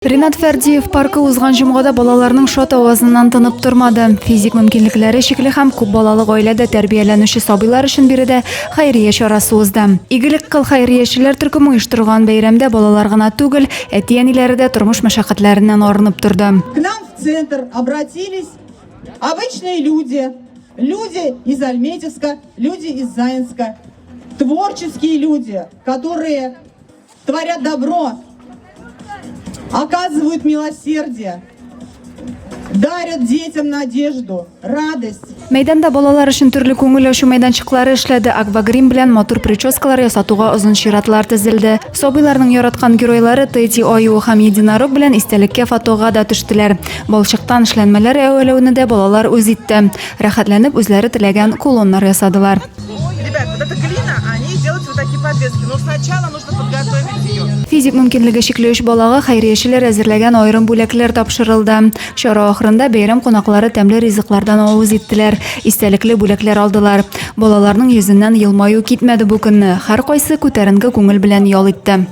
Ринат Фәрдиев паркы узган җомгада балаларның шат авазыннан тынып тормады. Физик мөмкинлекләре чикле һәм күп балалы гаиләдә тәрбияләнүче сабыйлар өчен биредә хәйрия чарасы узды. Игелек кыл хәйриячеләр төркеме оештырган бәйрәмдә балалар гына түгел, әти-әниләре дә тормыш мәшәкатьләреннән арынып торды. К нам в центр обратились обычные люди, люди из Альметьевска, люди из Заинска, творческие люди, которые творят добро, оказывают милосердие, дарят детям надежду, радость. Мәйданда балалар өчен төрле күңел ачу мәйданчыклары эшләде, аквагрим белән матур прическалар ясатуга озын чиратлар тезелде. Сабыйларның яраткан геройлары Тедди аюы һәм единорог белән истәлеккә фотога да төштеләр. Балчыктан эшләнмәләр әвәләүне дә балалар үз итте. Рәхәтләнеп үзләре теләгән кулоннар ясадылар. Ребят, вот эта глина, они делают вот такие подвески. Но сначала нужно подготовить ее. Физик мөмкинлеге чикле өч балага хәйриячеләр әзерләгән аерым бүләкләр тапшырылды. Чара ахырында бәйрәм кунаклары тәмле ризыклардан авыз иттеләр, истәлекле бүләкләр алдылар. Балаларның йөзеннән елмаю китмәде бу көнне, һәркайсы күтәренке күңел белән ял итте.